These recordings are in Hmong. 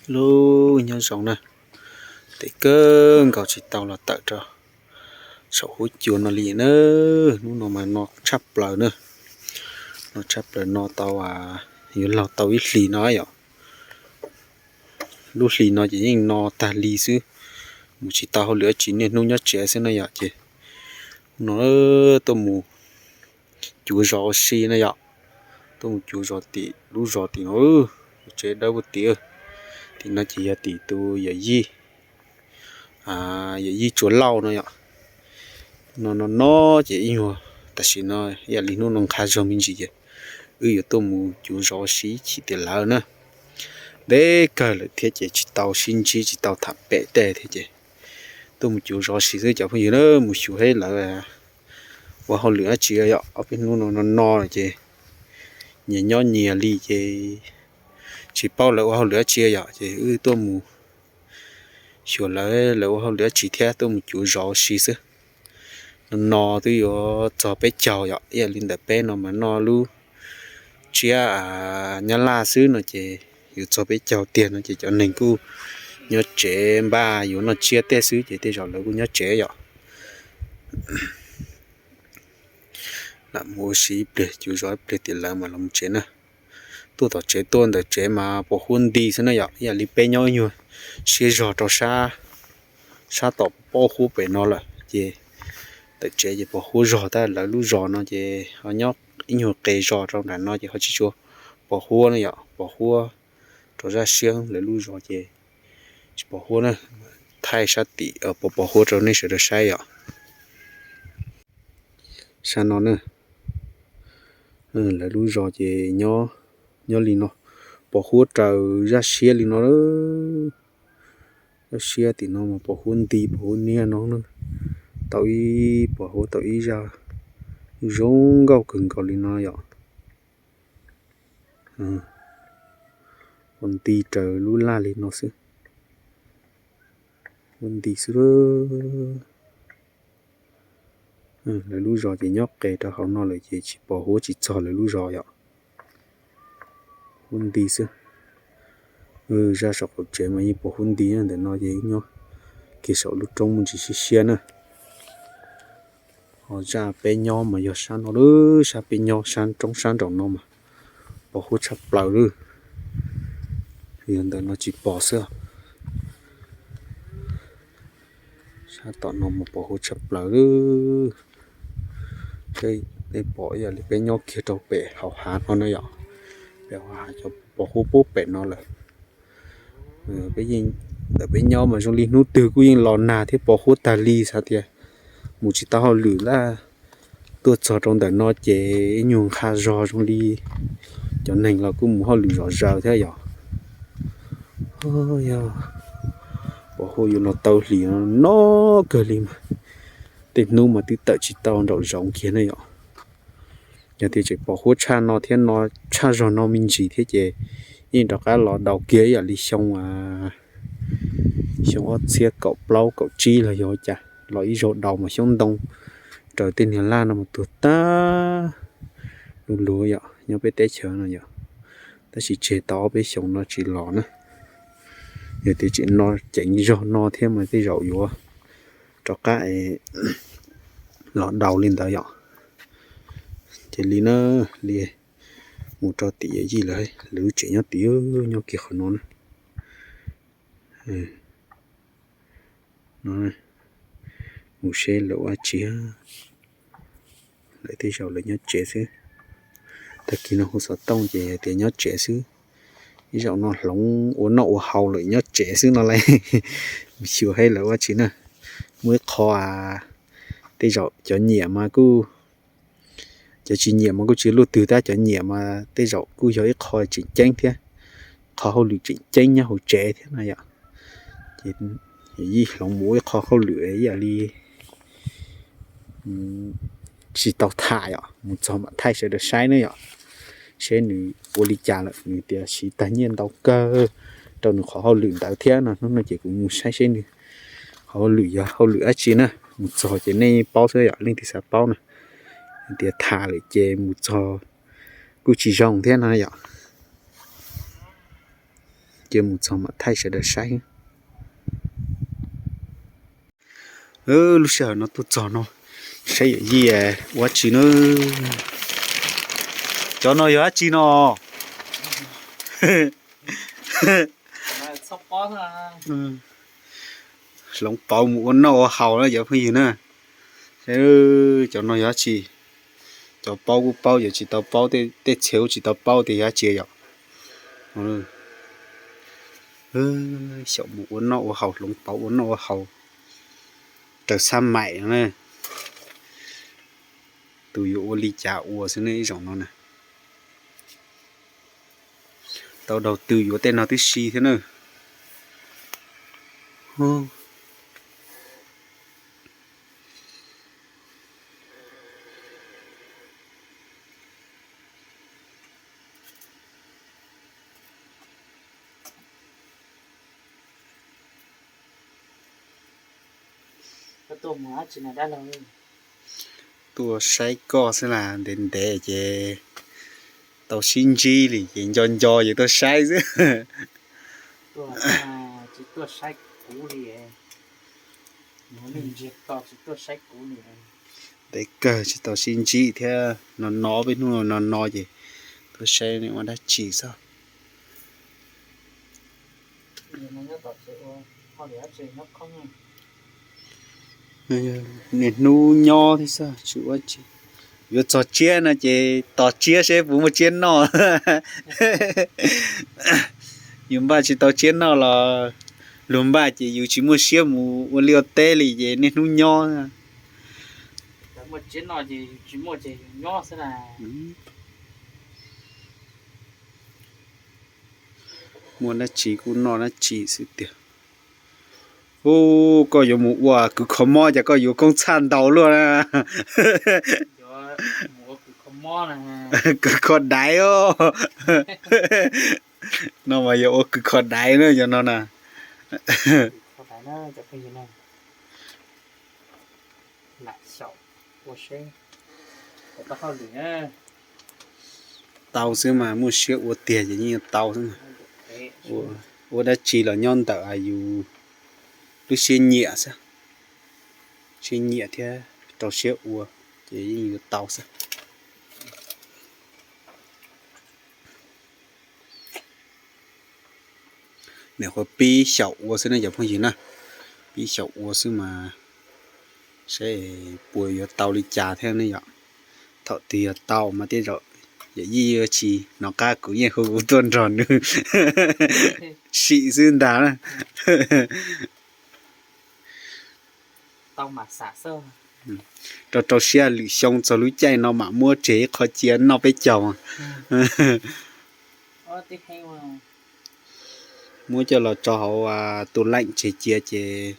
Lub nyob zoo na, tes kawg nkaus tsis tau los tawm rau saum huab cua no li na. Hnub no mas no tshaj plaws na, no tshaj plaws no tau, yuav los tau ib hlis no yom. Lub hlis no ces yeej no tag li xwb, mus tsis tau hauj lwm dab tsi, niaj hnub nyob tsev xwb na yom. Ces no tuaj mus cuav zos ua si na yom, tuaj mus cuav zos tim lub zos tim no, tsev dawb ua tim. Tim no ces yog tim tus yawm yij, yawm yij Tsuas Lauj no yom. No no no ces ib nyuag, tam sim no ib yam li hnub no nqha zog me ntsis ces wb yuav tuaj mus cuav zos ua si ib chim tiam lawm na. Ntev kawg lawm thiab ces tsis tau sib ntsib tsis tau tham pem tej thiab ces tuaj mus cuav zos ua si xwb cov phooj ywg na. Mus xyuas seb lawv ua hauj lwm dab tsi yom, ob peb hnub no no no ces nyias nyob nyias li ces tsis paub lawv ua hauj lwm dab tsi yom, ces wb tuaj mus xyuas lawv, lawv ua hauj lwm dab tsi thiab tuaj mus cuav zos ua si xwb. No no twb yuav txog peb caug yom, ib yam li ntawm peb no mas noj lub tsiab Nyab Laj xwb no ces yuav txog peb caug tiag no ces cov neeg kuj nyob tsev npaj yuav noj tsiab tej xwb ces tej zaum lawv kuj nyob tsev yom. Lam mus ua si ib pliag cuav zos ib pliag tiam lawv mas los mus tsev na. Tuaj tom tsev tuaj ntawm tsev mas pos huab nti xwb na yom, ib yam li peb nyob ib nyuag siab zog rau sab, sab tom pob huab pem no lawm ces ntawm tsev ces pos huab zog tab lawv lub zos no ces ho nyob ib nyuag qes zos rau nram no ces ho tsis tshua pos huab na yom, pos huab rau zaj siab lawv lub zos ces tsis pos huab na. Thaij sab tim pos pos huab rau nej sawv daws saib yom. Sab no na, lawv lub zos ces nyob li no, pos huab raws zaj siab li no. Zaj siab tim no mas pos huab nti pos huab niaj no na, tau ib pos huab tau ib zaj zoo nkauj kawg nkaus li no yom. Pos nti raws lub laj li no xwb, huab nti xwb. Lawv lub zos ces nyob qes rau hauv no lawm ces tsis pos huab tsis txog lawv lub zos yom. Huab nti xwb. Zaj saum qaum tsev mas yeej pos huab nti, ntawm no ces nyob kiag saum lub roob muaj ntsis siab siab na. Ho zaj peb nyob mas yog sab no lawm, sab peb nyob sab roob sab nraum no mas pos huab tshaj plaws lawm. Yog ntawm no tsis pos xwb. Sab tom no mas pos huab tshaj plaws lawm. Peb pom ib yam li peb nyob kiag rau pem hauv hav no na yom, pem hauv hav cov pos huab pub pem no lawm. Peb yeej, ntawm peb nyob mas zoo li hnub twg kuj yeej los nag thiab pos huab tag li, xav tias mus tsis tau hauj lwm lawm, tuaj txog rau ntawm no ces ib nyuag nqha zog zoo li cov neeg los kuj mus hauj lwm zom zaws thiab yom. Yog pos huab yuav los tau hlis no no kawg li mas tej hnub mas twb tawm tsis tau nraum zoov kiag ne yom. Yog tias tseem pos huab tshaj no thiab no, tshaj zog no me ntsis thiab ces yeej rov qab los daus kiag ib yam li xyoo, xyoo ob txhiab kaum plaub kaum tsib los yog cas los ib zaug daus mas xyoob ntoo raws tej niag laj no mas tuag tag lug lug yom, nyob peb teb chaws no yom. Tab sis tseg tau ob peb xyoos no tsis los na. Yog tias tseem no ceev zog no thiab mas tej zaum yuav rov qab los daus li ntawd yom. Ces li na, li mus rau tim yawm yij lawv, lawv tseem nyob tim, nyob kiag qhov no na. Mus seb lawv ua tsi, lawv tej zaum lawv nyob tsev xwb. Tag kis no hu xov tooj ces tias nyob tsev xwb, ib zaug no hloov ua noj ua haus lawm nyob tsev xwb no lauj. Mus xyuas seb lawv ua tsi na. Muaj ib qho, tej zaum cov nyiam mas kuj, cov tsis nyiam mas kuj tsis luaj twg tab cov nyiam mas tej zaum kuj yog ib qho tseem ceeb thiab, qhov hauj lwm tseem ceeb nyob hauv tsev thiab no yom. Ces yij hloov mus ua ib qho hauj lwm ib yam li tsis tau tham yom, mus txog mam thaij sawv daws saib na yom, seb nws ua li cas lawm, nws tias siv tag nyiaj ntau kawg rau nws qhov hauj lwm ntawd thiab no. Hnub no ces kuv mus saib seb nws qhov hauj lwm yog hauj lwm dab tsi na, mus txog ces nej paub xwb yom, leej twg xav paub na. Tias tham lawm ces mus txog kuj tsis zoo thiab no yom. Ces mus txog mam thaij sawv daws saib. Lub sij hawm no tuaj txog no, saib yawm yij ua dab tsi na. Cov no yog dab tsi no? Hloov pauv mus ua noj ua haus na cov phooj ywg na. Cov no yog dab tsi? Cov paub kuj paub, cov tsis tau paub, tej txhia kuj tsis tau paub tias yog dab tsi yom. Xyaum mus ua noj ua haus, hloov pauv ua noj ua haus raws xab maim no na. Tus yuav ua li cas ua xwb ne ib zaug no na. Tau daug tw yuav tej no tib si thiab na. Tuaj saib koj xwb las, ntev ntev ces tau sib ntsib li ces nco nco ces tuaj saib xwb. Ntev kawg tsis tau sib ntsib thiab, no no peb hnub no no ces tuaj saib nej ua dab tsi xwb. Niaj hnub nyob thiab xwb tsis ua dab tsi. Yuav txog tsiab no ces tos tsiab seb puas muaj tsiab noj. Yus npaj tsis tau tsiab noj los luag npaj ces yus tsis muaj siab mus ua liaj ua teb li ces niaj hnub nyob. Muaj dab tsi kuj noj dab tsi xwb tiag. Ub, koj yuav mus ua kws kho mob ces koj yuav koob txhaj ntau luaj na. Kws kho daiv os. No mas yog ua kws kho daiv na cov no na. Tau xwb mas, muaj siab ua tiag ces yeej yuav tau xwb mas. Ua dab tsi los nyob ntawm yus lub siab nyiam xwb, siab nyiam thiab rau siab ua ces yeej yuav tau xwb. Nim qhuav pib xyaum ua xwb na cov phooj ywg na, pib xyaum ua xwb mas saib puas yuav tau li cas thiab ne yom. Thaum twg yog tau mas tej zaum yawm yij yuav tsis hnov qab kuv yeej hu kuv tuaj nrog nws sim xwb ntag na. Rau rau siab lwm xyoo txog lub caij no mam muab tseg ib qho cia noj peb caug. Muab coj los rau hauv tus laim tseg cia ces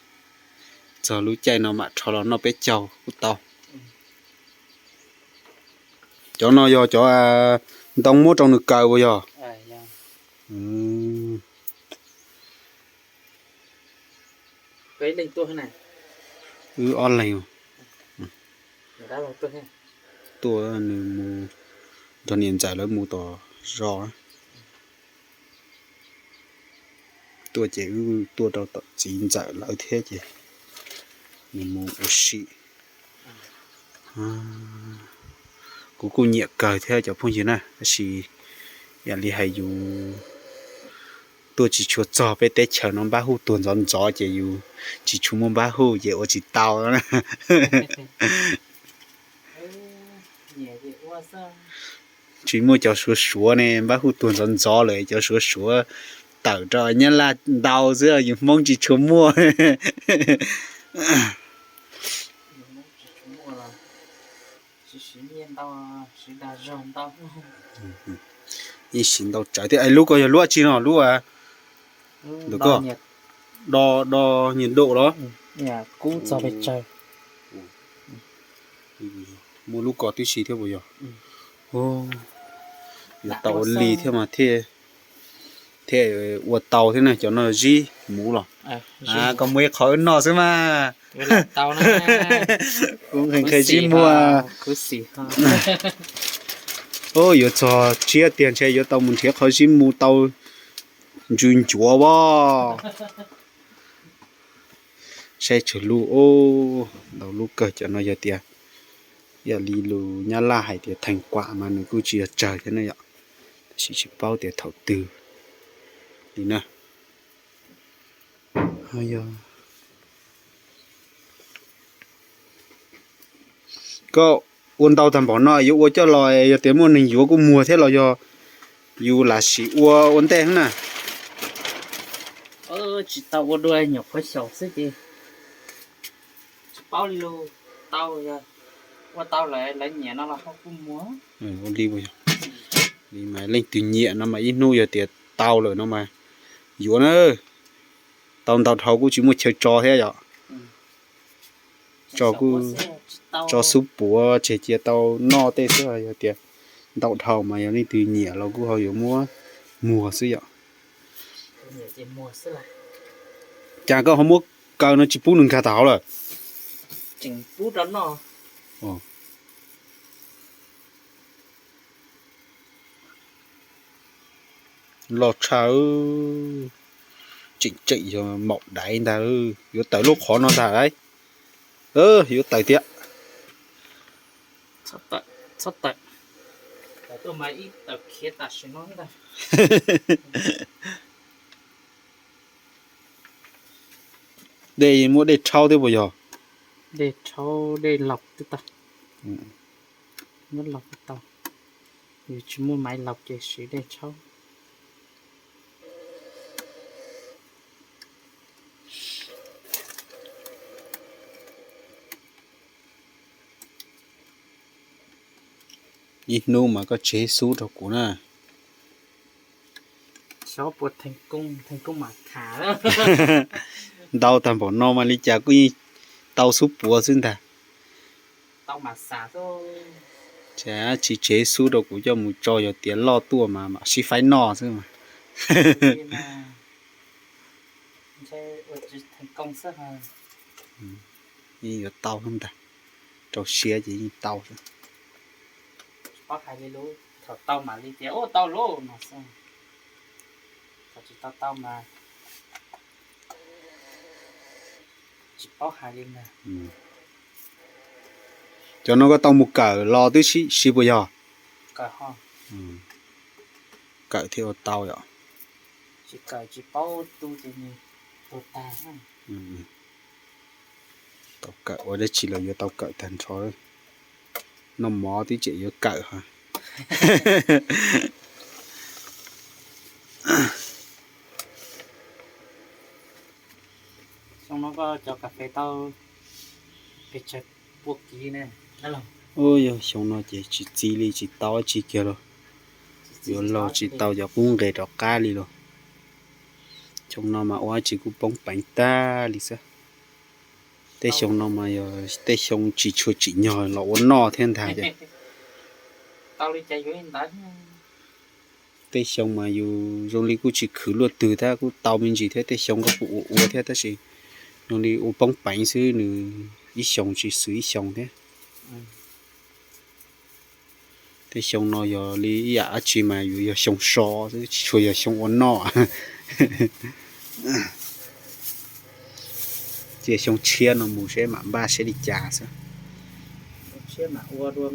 txog lub caij no mam rho los noj peb caug kuj tau. Cov no yog cov ntoo muab rau nws kaw puas yog? Wb ob leeg, tuaj nws mus nrog niam ntxawm lawv mus tom zos. Tuaj ces wb tuaj rau tom txiv ntxawm lawv thiab ces nws mus ua si. Kuv kuj nyiam kawg thiab cov phooj ywg na, tab sis yam li hais yus tuaj tsis tshua txog peb teb chaws no, npab huj tuag ntxov ntxov ces yus tsis tshua muaj npab huj ces ua tsis tau. Tsis muaj cov suav suav ne, npab huj tuag ntxov ntxov lawm cov suav suav tawm rau Nyab Laj ntau xwb, yus Hmoob tsis tshua muaj. Yeej siv ntau tsawv thiab. Lub ko yog lub dab tsi no, lub ntawm ko? Do, do nhiệt độ los? Muaj lub ko tib si thiab puas yog? Yuav tau ua li thiab mas thiaj ua tau thiab na. Cov no zib muv los? Koj muaj ib qho wb noj xwb mas. Kuv nqhis nqhis zib muv. Yuav txog tsiab tiag ntshe yuav tau mus nrhiav qhov zib muv tau Ntsw ncuav as. Saib tsawg lub os, ntau lub kawg. Cov no yog tias, yam li lus Nyab Laj hais tias theej kuam mas nws kuj tsis yog tsawg thiab ne yom, tab sis tsis paub tias thaum twg li na. Koj ua ntau tag npaum no yuav ua coj los yog tias muaj neeg yuav kuj muag thiab los yog yus lam sim ua ua ntej na? Tsis tau ua dua, nyuam qhuav xyaum xwb ces tsis paub li lus. Tau, yog ua tau lawv nyiam no los ho kuj muag. Ua li mas leej twg nyiam no mas ib hnub yog tias tau lawm no mas yuav na. Tau ntau dhau kuj tsis muaj chaw tso thiab yom. Tso kuj, tso xub puav tseg cia tau noj tej xwb, yog tias ntau dhau mas yog leej twg nyiam los kuj ho yuav muab muag xwb yom. Cas koj ho muab kaw no tsis pub nws nkag tag hauv lawm? Loj tshaj, tseem tseem yog maum daiv ntag. Yuav tawm lub qhov no ntag lauj. Yuav tawm tiag. Txhob tawm. Dej muab dej rhaub thiab puas yog? Dej rhaub, dej laus twb tau. Muab laus twb tau. Yus tsis muaj maiv laus ces siv dej rhaub. Ib hnub mas koj tseg xub rau kuv na. Xyov puas theej koob, theej koob mas tham. Ntau tag npaum no mas li cas kuj yeej tau xub puav xwb ntag. Tsis tseg xub rau kuv coj mus tso, yog tias loj tuaj mas mam sib faib noj xwb mas. Yeej yuav tau xwb ntag, rau siab ces yeej tau xwb. Thaum tau mam li tias ua tau lauj no xwb, thaum tsis tau tau mas tsis paub hais li ntag. Cov no koj tau mus kawm los twb sib puas yog? Kawm thiaj ua tau yom. Tsis kawm tsis paub tu ces nws tuag tag. Tau kawm ua dab tsi los yuav tau kawm tag nrho. Noj mov twb tseem yuav kawm hos. Xyoo no koj cov kas fes tau pes tsawg pua kiv ne? Ub, yog xyoo no ces tsis txi li, tsis tau dab tsi kiag los. Yuav laug tsis tau cov qub nqes rov qab li los. Xyoo no mas ua dab tsi kuj poob peev tag li xwb. Tej xyoo no mas yog tej xyoo tsis tshua tsim nyog los ua noj thiab ntag ces. Tej xyoo mas yus zoo li kuj tsis khwv luaj twg thiab kuj tau me ntsis thiab, tej xyoo kuj ua ua thiab tab sis zoo li ua poob peev xwb, nws ib xyoos tsis xws ib xyoos thiab. Tej xyoo no yog li ib yam dab tsi mas yus yog xyoo so xwb, tsis tshua yog xyoo ua noj. Cia xyoo tshiab no mus seb mam npaj seb li cas xwb. Tshiab mam ua dua.